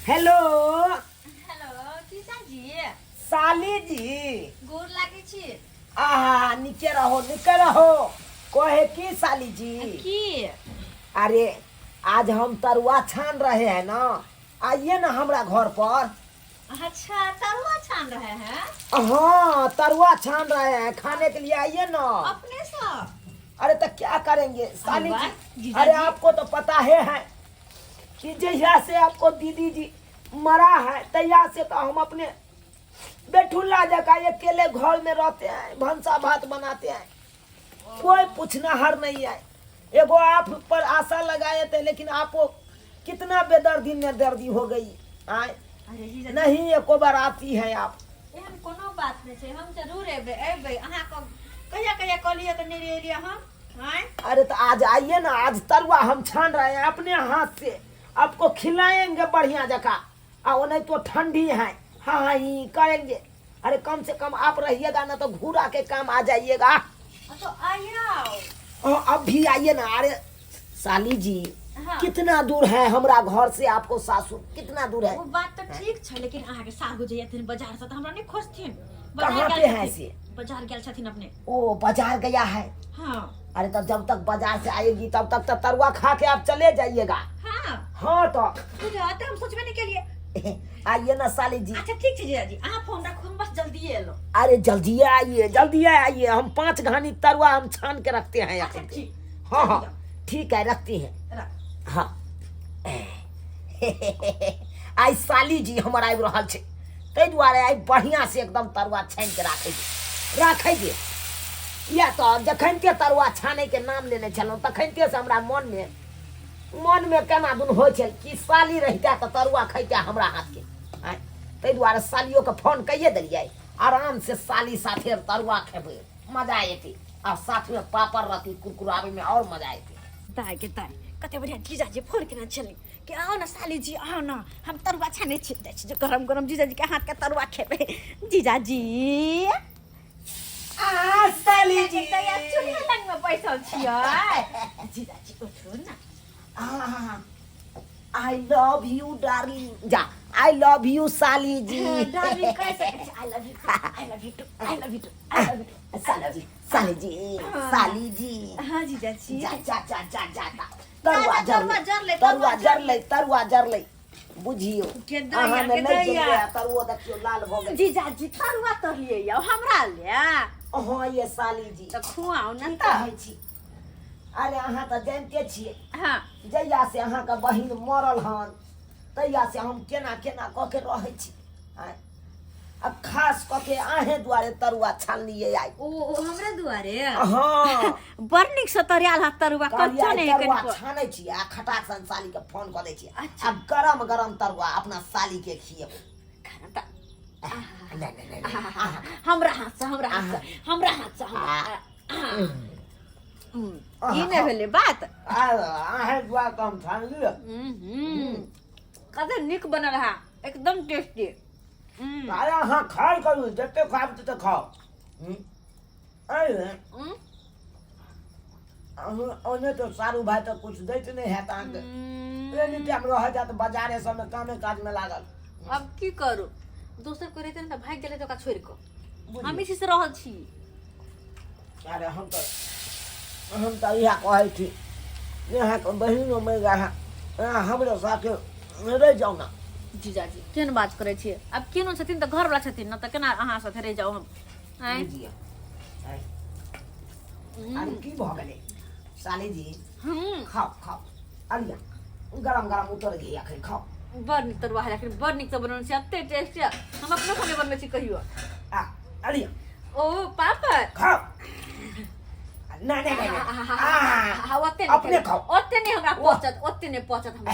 Hello. Hello जीजाजी। साली जी। गोर लागै छी। आहा, नीके रहो, नीके रहो। कहे की साली जी? की? अरे आज हम तरुआ छान रहे हैं ना, आइए ना हमरा घर पर। अच्छा, तरुआ छान रहे हैं? हाँ, तरुआ छान रहे हैं, खाने के लिए आइए ना। अपने से? अरे तो क्या करेंगे साली वाह, जी। जीजा अरे जी। आपको तो पता है, है कि जहिया से आपको दीदी जी मरा है तहिया से तो हम अपने बेठुल्ला जगह अकेले घर में रहते हैं, भंसा भात बनाते हैं, कोई पूछना हर नहीं है। एगो आप पर आशा लगाए थे, लेकिन आपको कितना बेदर्दी निर्दर्दी हो गई आए। अरे जीजा जी। नहीं एको बार आती है आप। एहन कोनो बात नहीं छै, हम जरूर एबै, एबै। अहाँके कहिया कहिया कहलियै तऽ नहि एलियै हम, आँय? अरे तो आज आइए ना, आज तरुआ हम छान रहे हैं अपने हाथ से, आपको खिलाएंगे बढ़िया जगह। आ वो नहीं तो ठंडी है, हाँ हाँ ही करेंगे। अरे कम से कम आप रहिएगा ना तो घूरा के काम आ जाइएगा। तो आइए। अब भी आइए ना। अरे साली जी। हाँ। कितना दूर है हमरा घर से आपको सासुर, कितना दूर है? वो बात तो ठीक छै, लेकिन अहाँके साहु जे एथिन बाजार से तऽ हमरा नहि खोजथिन। कहाँ पे है से? बाजार गेल छथिन अपने। ओ बाजार गया है? हाँ। अरे तब जब तक बाजार से आएगी तब तक तो तरुआ खा के आप चले जाइएगा। हाँ। हाँ तो बुझा तऽ हम सोचबे नहि केलियै। आइए ना साली जी। अच्छा ठीक छै जीजाजी, अहाँ फोन राखू, हम बस जल्दी एलहुँ। अरे जल्दी आइए, जल्दी आइए, हम 5 घानी तरुआ हम छान के रखते हैं। अच्छा, अखन के। ठीक। हाँ हाँ, ठीक है, रखती हैं। राख। हाँ, आइ साली जी हमर आबि रहल छै, ताहि दुआरे आइ बढ़िआँ से एकदम तरुआ छानि के राखै दे, राखै दे। किया तऽ जखनिते तरुआ छानैके नाम लेने छलहुँ तखनिते से हमरा मनमे मनमे केना दुन होइ छल कि साली रहिता तऽ तरुआ खैता हमरा हाथके। आँय, ताहि दुआरे सालियोके फोन कैये देलियै। आराम से साली साथे तरुआ खेबै, मजा एतै, आ साथमे पापड़ रहतै कुरकुराबैमे आओर मजा एतै। दाय के दाय, कते बढ़िया जीजाजी फोन केने छलै कि आओ ना साली जी, आओ ना, हम तरुआ छानै छी। जाइ छी जे गरम गरम जीजाजी के हाथ के तरुआ खेबै। जीजाजी। आ साली जी। तैया चूल्हा लग में बैसल छियै। जीजाजी उठू ना। I love you darling, जा I love you साली जी। डार्लिंग कहि सकै छी? I love you, I love you too, I love you too, I love you too. साली जी, साली जी, साली जी। हाँ जीजाजी। जा जा जा जा जा जा, तरुआ जा, जर तरुआ जर ले, तरुआ तरुआ जर ले, तरुआ जर ले, बुझियो। के दैया, अहाँ ने के नहि दैया। गेलियै, तरुआ देखियो लाल भऽ गेल। जीजाजी तरुआ तरलियै यौ हमरा ले? हाँ ये साली जी। तऽ खुआउ ने। की तऽ कहै छी, अरे अहाँ तऽ जानिते छियै। हाँ। जहिया से अहाँके बहिन मरल हन तहिया से हम केना केना कऽ के रहै छी। आँय, आ खास कऽ के अहें दुआरे तरुआ छानलियै आइ। ओ हमरे दुआरे? हाँ। बड़ नीक से तरियाल हाथ तरुआ। कहलियै कच्चो आइ नहि तरुआ कनिको। छानै छी आ खटाक सन साली के फोन कऽ दै छी। अच्छा। आ गरम गरम तरुआ अपना साली के खिएबै। खाना तऽ नहि नहि नहि नहि, अहाँ हमरा हाथ से, हमरा हाथ से, हमरा हाथ से, हमरा। ई नहि भेलै बात। अहें दुआरे तऽ हम छानलियै। कते नीक बनल है, एकदम टेस्टी। अरे अहाँ खायल करू, जते खायब तते खाउ। अरे ओने तो सारू भाई तऽ कुछ दैत नहि हैत अहाँके। एनी टाइम रह जायत बाजारे सबमे कामे काजमे लागल। अब की करू, दोसर कोइ रहितै ने तऽ भागि गेलै तऽ ओकरा छोड़ि कऽ हम इसी से रहल छी। अरे हम तऽ इएह कहै छी जे अहाँके बहिनो मरि गेल है, अहाँ हमरो साथे रहि जाउ ने। जीजाजी, केहन बात करै छियै? आब केनो छथिन तऽ घरवला छथिन ने, तऽ केना अहाँ साथे रहि जाउ हम, आँय? बुझियौ। अरे की भऽ गेलै साली जी? खाउ खाउ, अरिया गरम गरम उतर घी अखन खाउ। बड़ नीक तरुआ है, अखन बड़ नीक से बनल छै, एते टेस्टी हम अपनो खाने बनबै छी कहियो। आ अरिया। ओ पापड़। खाउ। नहि नहि नहि नहि। आ, ओते नहि। अपने खाउ। ओते नहि हमरा पचत, ओते नहि पचत हमरा।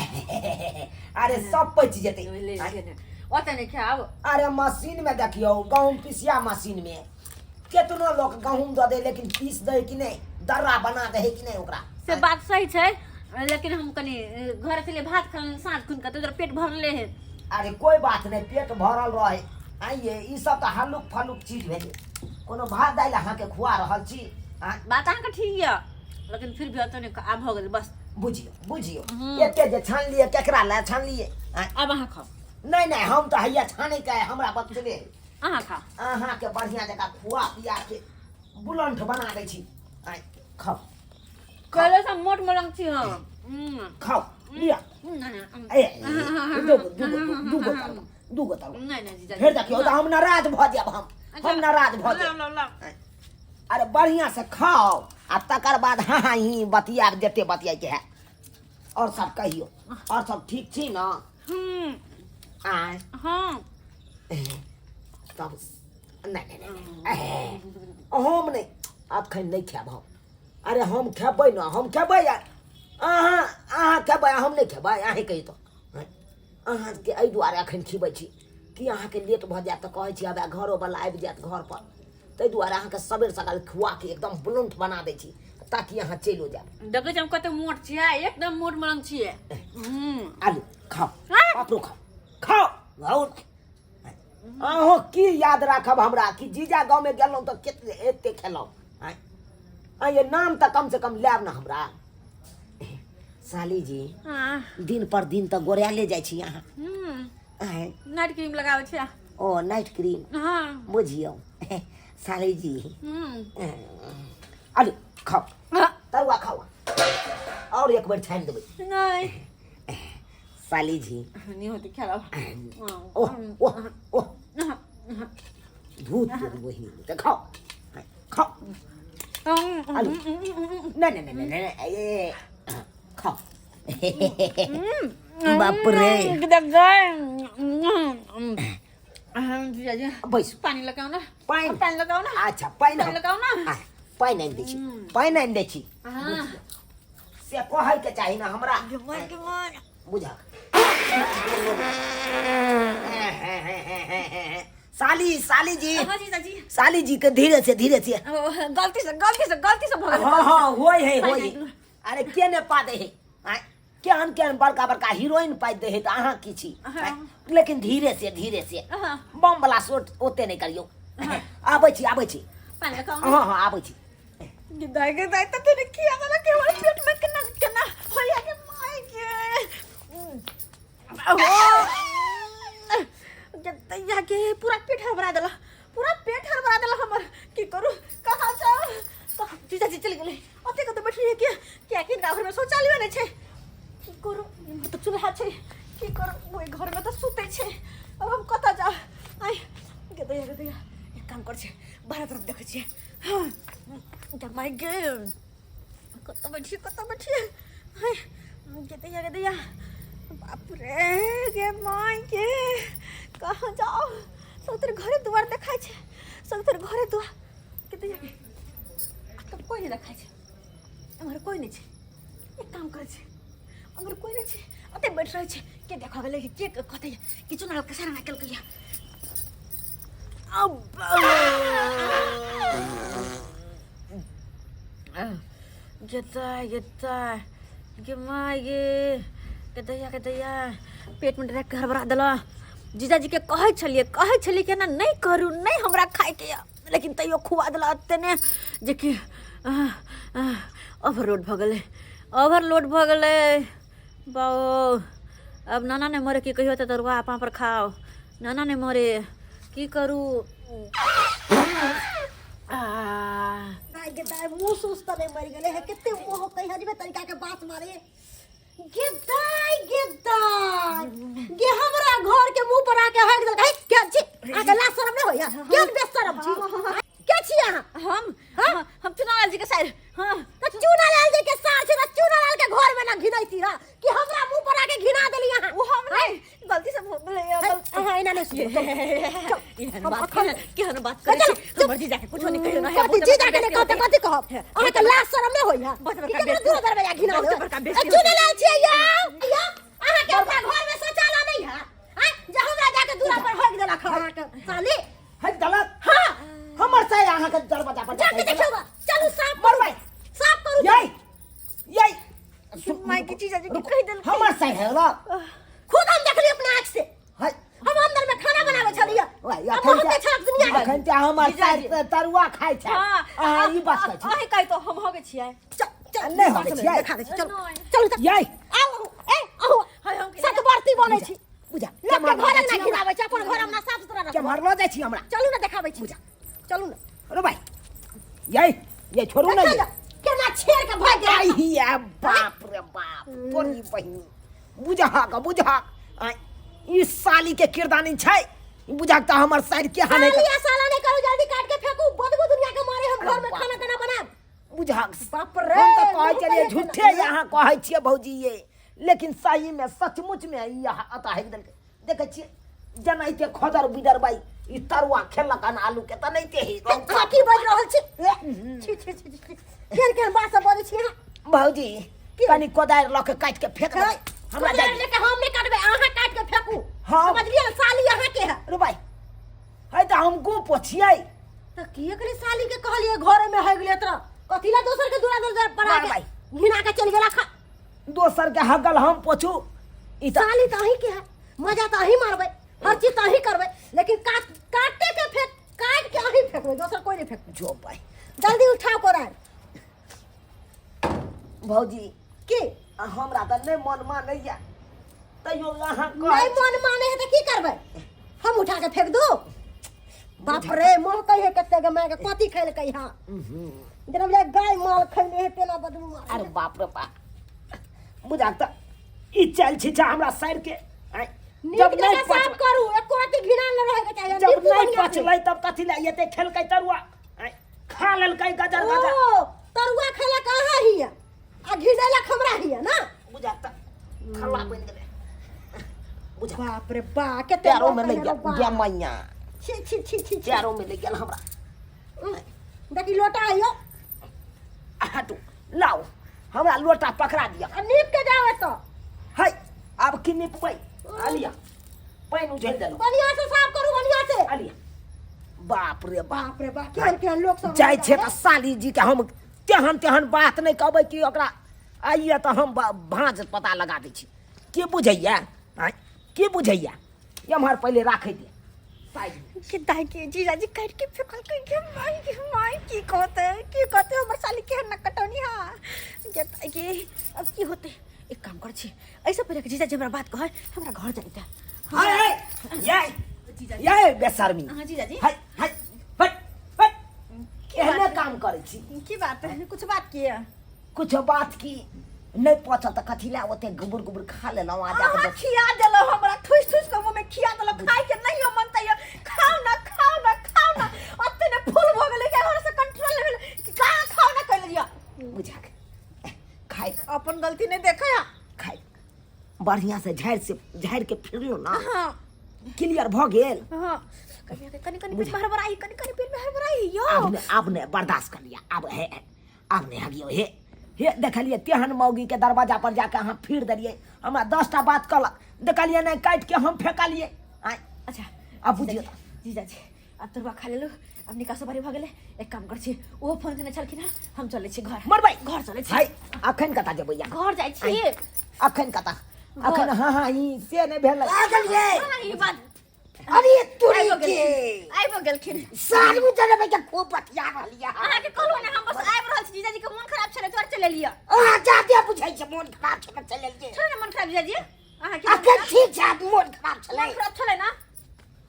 अरे सब पचि जेतै। ले, ले, ले। ओते नहि खायब। अरे मशीन में देखियौ, गहूम पिसिया मशीन में केतनो लोक गहूम दऽ दे, लेकिन पीस दे कि नहि, दर्रा बना दे कि नहि ओकरा? से बात सही छै, लेकिन हम कनि घर छलियै, भात खेलहुँ साँझ खुन कऽ, तऽ पेट भरले है। अरे कोई बात नहि, पेट भरल रहे। आइए ई सब तऽ हल्लुक फल्लुक चीज भेलै, कोनो भात दालि अहाँके खुआ रहल छी, आँय? बात अहाँके ठीक यऽ, लेकिन फिर भी ओते नहि, आब भऽ गेल बस। बुझियौ बुझियौ एते जे छानलियै केकरा लए छानलियै आँय? आब अहाँ खाउ नहि नहि हम तऽ हैया छानै के हमरा बचले है अहाँ खाउ अहाँके बढ़िआँ जकाँ खुआ पिया के बुलंठ बना दै छी आँय खाउ पहिले से मोट मलंग छी हम खाउ लिअ नहि नहि ए दूगो दूगो दूगो तरुआ दूगो तरुआ नहि नहि जीजाजी फेर देखियौ तऽ हम नाराज भऽ जायब हम नाराज भऽ जायब लाउ, लाउ, लाउ। अरे बढ़िआँ से खाउ आ तकर बाद हाँ हाँ ही बतियाब जते बतियाइके है और सब कहियौ और सब ठीक छी ने आँय हाँ तब नहि नहि नहि नहि। हम नहि अखन नहि खायब हम अरे हम खेबै ने हम खेबै यार अहाँ अहाँ खेबै हम नहि खेबै अहीँ कही तऽ अहाँके एहि दुआरे अखन खिबै छी कि अहाँके लेट भऽ जायत तऽ कहै छी आब घरोवला आबि जायत घरपर ताहि दुआरे अहाँके सबेर सकाल खुआके एकदम बुलंट बना दै छी ताकि अहाँ चलिओ जायब देखै छी हम कते मोट छियै एकदम मोट मलंग छियै आलू खाउ पापड़ो खाउ खाउ खाउ अहूँ की याद राखब हमरा कि जीजा गाँवमे गेलहुँ तऽ कते एते खेलहुँ आँय आँय ये नाम तऽ कम से कम लेब ने हमरा साली जी हाँ दिन पर दिन तऽ गोरियाले जाइ छी अहाँ आँय नाइट क्रीम लगाबै छियै ओ नाइट क्रीम हाँ बुझियौ साली जी हम्म आलू खाउ हाँ, तरुआ खाउ और एक बेर छानि देबै नहीं साली जी नहीं होती खेलब ओह ओह ओह धूत तोरी बहिनी तऽ खाउ खाउ आलू नहि नहि नहि नहि नहि ए खाउ बाप रे बैसू पानी लगाओ ना पानि पानी लगाओ ना अच्छा पानि पानि लगाउ ने। आ, पानि आनि दै छी पानि आनि दै छी हाँ से कहैके चाही ने हमरा बुझक साली साली जी हाँ जीजाजी साली जी के धीरे से धीरे से ओ, गलती से गलती से गलती से भऽ गेल हाँ हाँ होय है होय पानि है अरे के ने पा दे है आँय? केहन केहन बड़का बड़का हीरोइन पाइ दे है तऽ अहाँ की छी आँय? लेकिन धीरे से धीरे से हाँ बम वाला शोट ओते नहि करियौ आबै छी आबै छी पानि लगाओ ने हाँ हाँ आबै छी दाई के दाई तऽ तेरे किया वाला के हमर पेट में केना केना होया के माय के ओहो दैया के पूरा पेट हड़बड़ा देला पूरा पेट हड़बड़ा देला हमर की करू कहाँ जाऊ कहाँ जीजाजी चलि गेलै ओते कतऽ बैठल रहियै के कियाकि हिनका घरमे शौचालयो नहि छै की करू इम्हर तऽ चूल्हा छै की करू ओहि घरमे तऽ सुतै छै अब हम कतऽ जाउ आइ गे दैया गे दैया एक काम करै छियै बाहर तरफ देखै छियै हाँ माय गे कतऽ बैठिए कतऽ बैठिए हाय गे दैया गे दैया बाप रे गे माय गे कहाँ जाओ सब घरे दुआर देखाइ छै सब घरे दुआर गे दैया गे आब कोइ नहि देखाइ छै एम्हर कोइ नहि छै एक काम करै छै एम्हर कोइ नहि छै ओतै बैठ रहै छै के देखऽ गेलै के कहतै किछु ने कसार ना केलकै अब गेता गेता गे माय गे गेदैया गेदैया पेटमे डायरेक्ट हड़बड़ा देलक जीजाजीके कहै छलियै कहै छलियै कि एना नहि करू नहि हमरा खायके यऽ लेकिन तैयो खुआ देलक एते ने जेकि ओवरलोड भऽ गेलै ओवरलोड भऽ गेलै बाओ अब नाना नहि मरे की कहियो तऽ तरुआ पापड़ खाओ नाना नहि मरे की करू आ दाइ गे दाइ मुँह सुस तऽ नहि मरि गेलै हे कते मुँह होकै हजबे तरीका के बात मारे गे दाइ गे दाइ गे हमरा घर के मुँह पर आके हगि देलकै हे के छी अहाँके लाज शरम नहि होइया केहन बेशरम छी के छी अहाँ हम हाँ, हम चुनालाल जी के साइड हाँ तऽ चूनालाल जी के सार छै तऽ चूनालाल के घर में ना घिनैती रह कि हमरा मुंह पर आके घिना देली अहाँ वो हम नहीं गलती से भऽ गेलै अहाँ एना नहि सुनू केहन बात केहन बात करै छी हमर जीजा के कुछो नहीं कहियो ना कथी जीजा के नहि कहते कथी कहब अहाँ के लाज शरम नहि होइया बहुत बड़का कि केकरो बेइज्जती। दूर दरवाजा घिना बहुत बड़का बेइज्जती। चूनालाल छियै यौ यौ अहाँ के अपना घर में शौचालय नहीं है आँय जे हमरा जाके दूरा पर हगि देलक अहाँ के साली है दलत हाँ हमर से अहाँ के दरवाजा पर जाके देखियौ बा। चलू साफ करू मरबै। साफ करू यई यई माय के जीजा जी के कहि देलकै हमर से है ना खुद हम देखली अपना आँख से है हम अंदर में खाना बनावे छलियै वाह, अब एखन बहुते छलक दुनिया के एखन ते हमर जीजाजी। साइड तरुआ खाइ छै हाँ अहाँ ई बात कहै छी अहीं कहि तो हम होगे छियै चल चल नहि होगे छियै। देखा दै छी चल नहि। चल चलू तऽ यै आउ ए आउ हाय, हम के सतबरती बनै छी बुझा लोक के घर अंगना घिनाबै छै अपन घर अंगना साफ सुथरा के रखू मारलो जाइ छी हमरा चलू ने देखाबै छी चलू ने अरे भाई यै यै छोड़ू ने देखियौ ने, केना छेड़ के भागि गेल आई हिया बाप रे बाप तोरी बहिनी बुझा ग बुझा आय, ई साली के किरदानी छै बुझा त हमर साइड के हाने साली आ साला नहीं करू जल्दी काट के फेंकू बदबू दुनिया के मारे हम घर में बाप खाना ताना बनाब बुझा बाप रे हम तऽ कहै मुँह छलियै पर झूठे यहाँ कहै छियै भौजी ये लेकिन सही में सचमुच में ई यहाँ अता हेक देलकै देखै छियै जेनाहिते खदर बिदर बाई ई तरुआ खेलक हन आलू के तनाहिते ही अहाँ की बाजि रहल छी छी छी छी छी केहन केहन बात सब बजै छी अहाँ भौजी कनि कोदारि लऽ के काटि के फेंक देबै हमरा कोदारि जाइ लेके हम नहि काटबै अहाँ काटि के फेंकू हाँ। समझलियै ने साली अहाँ के है रुबाई है तऽ हम गो पोछियै तऽ किए कहलियै साली के कहलियै घरे में है गेलै तोरा कथी ला दोसर के दूरा दूरा पर मार के भाई। घिना के चलि गेला खा दोसर के हगल हम पोछू ई तऽ साली तऽ अहीं के है मजा तऽ अहीं मारबै हर चीज तऽ अहीं करबै लेकिन काट काटे के फेंक काट के अहीं फेंकबै दोसर कोई नहीं फेंकबै जो भाई जल्दी उठाओ कोदारि भौजी की हमरा तऽ नहि मन मानैया तैयो अहाँ नहीं कहै मन माने है तऽ की करबै हम उठा के फेंक दू बाप रे मोह कहे कते गे माय के कथी खेलकै हां जेना बुझाय गाय माल खैने है तेना बदबू मारे अरे बाप रे बाप बुझा तऽ ई चल छिछा हमरा सर के आँय, नीक जब नहीं जकाँ साफ पच करू एको रत्ती घिना नहि रहै के चाही जब नीपू नहीं बढ़िआँ से। पचलै तब कथी लए एते खेलकै तरुआ आँय, खा लेलकै गजर गजर ओ तरुआ खेला कहाँ हिया आ घिनेला हमरा हिया ना बुझा तऽ खल्ला बनि गेलै बुझा बाप रे बा कते पैरों में मोह लग कहे रो गेल बा। गे मैया छी छी छी छी छी। पैरों में लग गेल हमरा देखी लोटा आइयो हटू लाउ हमरा लोटा पकड़ा दिअ आ नीप के जाओ एतऽ है आब की निपबै आ लिअ पानि उझलि देलहुँ बढ़िया से साफ करू बढ़िया से आ लिअ बाप रे बाप बाप रे बाप केहन केहन लोक सब जाइ छै तऽ साली जी के हम तेहन तेहन बात नहि कहबै कि ओकरा आइए तऽ हम भाँज पता लगा दै छी के बुझैया आँय के बुझैया एम्हर पहिले राखै दे साइडमे के दाई के जीजाजी काट के फेकल के के माई के माई की कहते की कहते हमर साली के न कटौनी हा के दाई के अब की होते एक काम कर छी ऐसे पहिले के जीजाजी हमरा बात कहे हमरा घर जाइता हाय हाय ये जीजाजी ये बेशर्मी हाँ जीजाजी हाय हाय हट हट एहने काम करै छी की बात है कुछ बात किए कुछ बात की नहि पचल तऽ कथी लए ओते गुबुर गुबुर खा लेलहुँ आ जाके अहाँ खिया देलहुँ हमरा ठुस ठुस के मुँह में खिया देलहुँ खाय के नहीं मन तैयो खाओ ना खाओ ना खाओ ना ओते ने फूल भऽ गेलै कि हमरा से कंट्रोल नहीं भेलै कि कहाँ खाओ ना कहि लिअ बुझा खाय अपन गलती नहीं देखै खाय बढ़िया से झाड़ि से झाड़ि के फिरलहुँ ना हाँ क्लियर भऽ गेल हाँ कनि कनि कनि पेट में हड़बड़ाई कनि कनि पेट में हड़बड़ाई यो आब ने आब ने बर्दाश्त कर लिया आब हे आब नहि हगियौ हे हे देखलियै तेहन मौगीके दरवाजा पर जाके अहाँ फिर देलियै हमरा 10टा बात कहलक देखलियै नहि काटि के हम फेकलियै आँय अच्छा आब बुझियौ तऽ। जीजाजी आब तरुआ खा लेलु आब निकासो बारी भऽ गेलै एक काम करै छी ओहो फोन केने छलखिन हँ हम चलै छी घर मरबै घर चलै छी हाय अखन कतऽ जेबै अहाँ घर जाइ छी अखन कतऽ अखन हँ हँ ई से नहि भेलै आ गेलियै हँ, ई बात अरे तोरी आबि के गेलखिन आबि गेलखिन सारू जनबै के खूब बतिया रहलियै अहाँके कहलहुँ ने हम बस आबि रहल छी जीजाजी के मोन खराब छलै तोर चलि एलियै अहाँ जादे बुझै छै मोन खराब छै तऽ चलि एलियै छलै ने मोन खराब जीजाजी अहाँके अखन ठीक छै आब मोन खराब छलै मोन खराब छलै ने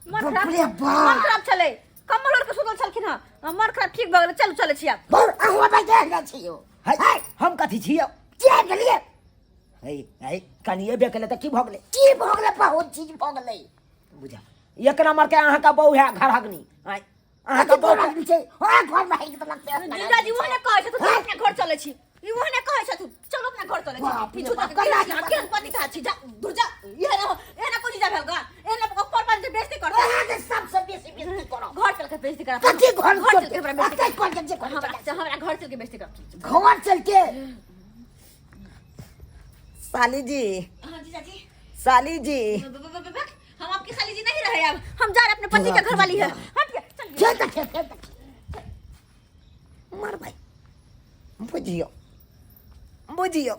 मन बाप खराब रे बाप। मन खराब छलै कम्बल ओढ़ के सुतल छलखिन हँ मन खराब ठीक भऽ गेलै चलू चलै छी आब बड़ अहुँ बैठे ने छियो है हम कथी छियौ के गेलियै है है कनि एबे केलै तऽ की भऽ गेलै की भऽ गेलै बहुत चीज भऽ गेलै बुझा एक नंबर के अहाँके बहू है घर हगनी आँय अहाँके कथी बहू घर हगनी छै हँ घर में हगि देलक से जीजाजी ओहने कहै छथुन चलू अपना घर चलै छी ई ओहने कहै छथुन चलू अपना घर चलै छी बाप रे ई झूठा बाप, के कना केहन केहन पति था छी जा दूर जा इहे ना एहना कोन जीजा भेल गा एहना पर पर जे बेइज्जती करतै अहाँके सबसे बेसी बेइज्जती करब घर चल के बेइज्जती करब कथी घर घर चल के हमरा बेइज्जती कथी घर चल के करब हमरा हमरा घर चल के बेइज्जती करब घर चल के साली जी हाँ जीजाजी साली जी हम आपकी साली जी नहीं रहे अब हम जा रहे अपने पति के घर वाली है हट गया चल चल देखे चल देखे मर भाई बुझियो बुझियो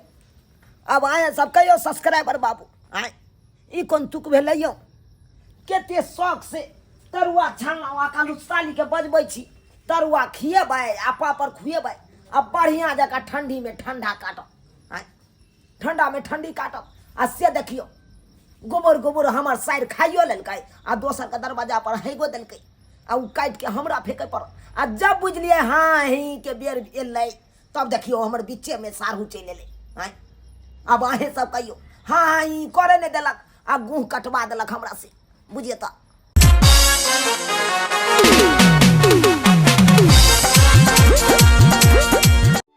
अब आए सब कहियो सब्सक्राइबर बाबू आए ई कोन तुक भेलै यौ कते शौक से तरुआ छानलहुँ आ कालू सालीके बजबै छी तरुआ खिएबै आ पापड़ खुएबै आ बढ़िआँ जकाँ ठण्डीमे ठण्डा काटब आँय ठंडामे ठंडी काटब। आ से देखियौ गोबर गोबर हमर साइर खाइयो लेलकै आ दोसरके दरवाजा पर हैगो देलकै आ ओ काटिके हमरा फेंके पड़ल। आ जब बुझलियै हाँ ही के बेर एलै तब देखियौ हमर बीचेमे साढ़ू चलि एलै। आँय आब अहेँ सब कहियौ, हाँ ई करे नहि देलक आ गुह कटवा देलक हमरा से, बुझिए तऽ।